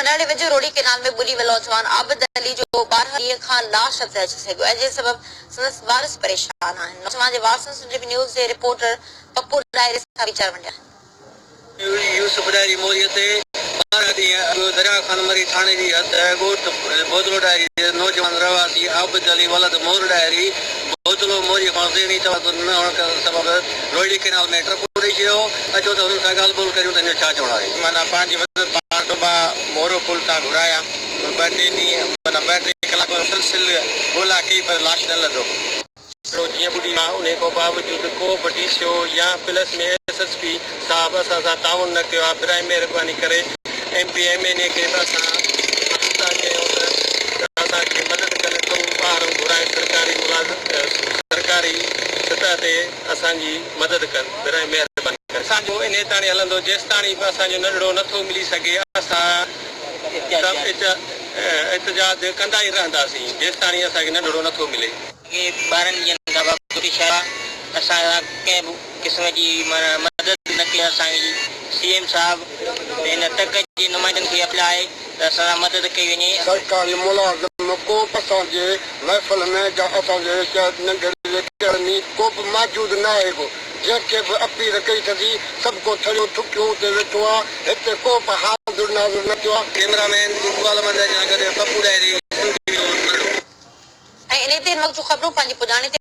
ننڍڙي ويجهو روهڙي ڪئنال ۾ ٻڏي ويل نوجوان عابد علي جو 12 ڏينهن کان لاش هٿ نه اچي سگهيو ۽ جنهن سبب سندس وارث پريشان آهن. نوجوان جي وارثن سنڌ ٽي وي نيوز جي رپورٽر پپو ڏاهري سان ويچار ونڊيا آهن. يوسف ڏاهري موريء تي 12 ڏينهن اڳ درياء خان مري ٿاڻي جي حد ڳوٺ بودلو ڏاهري جي نوجوان رهواسي عابد علي ولد مور ڏاهري بودلو موريء کان ذهني توازن نه هئڻ سبب روهڙي ڪئنال ۾ ٽپو ڏئي ڇڏيو هو. اچو ته هنن سان ڳالهه ٻولهه ڪريون ته هن جو ڇا چوڻ آهي. معنيٰ پنهنجي مدد پاڻ ٽوٻا مورو پل تان گهرايا. ٻه ٽي ڏينهن معنيٰ ٻه ٽي ڪلاڪ مسلسل ڳولا ڪئي پر لاش نه لڌو. ڇڙو جيئن ٻڏي ويا انهي کان باوجود ڪو به ڊي سي او يا پلس ۾ ايس ايس پي صاحب اسان سان تعاون نه ڪيو آهي براء مهرباني ڪري M P M N A کي به اسان عرض ٿا ڪيون ته اسان کي مدد ڪن ڪو ٻاهرون گهرائي سرڪاري ملازم سرڪاري سطح تي اسان جي مدد ڪن براء مهرباني ڪري. اسان جو انهي تاڻي هلندو جيستاڻي به اسان جو ننڍڙو نه ٿو ملي سگهي اسان احتجاج ڪندا ئي رهنداسين جيستاڻي اسان کي ننڍڙو نه ٿو ملي. اڳي 12 ڏينهن کان باوجود شاهه اسان سان ڪنهن به قسم جي معنيٰ مدد نه ڪئي اسان جي سي ايم صاحب هن تڪ جي نمائندن کي اپيل آهي ته اسان سان مدد ڪئي وڃي. سرڪاري ملازم ڪو به اسان جي محفل ۾ يا اسان جي شهر ننڍڙي جي ڪهڙ ۾ ڪو به موجود نه آهي ڪو جنهن کي به اپيل ڪئي اٿسي سڀ ڪو ٿڙيون ٿڪيون اتي ويٺو آ هتي ڪو به حاضر ناظر نه ٿيو آ. ڪئميرا مين اقبال احمد سان گڏ پپو ڏاهري، سنڌ ٽي وي نيوز، ننڍڙو. ۽ انهي تي هن وقت جون خبرون پنهنجي پڄاڻي تي.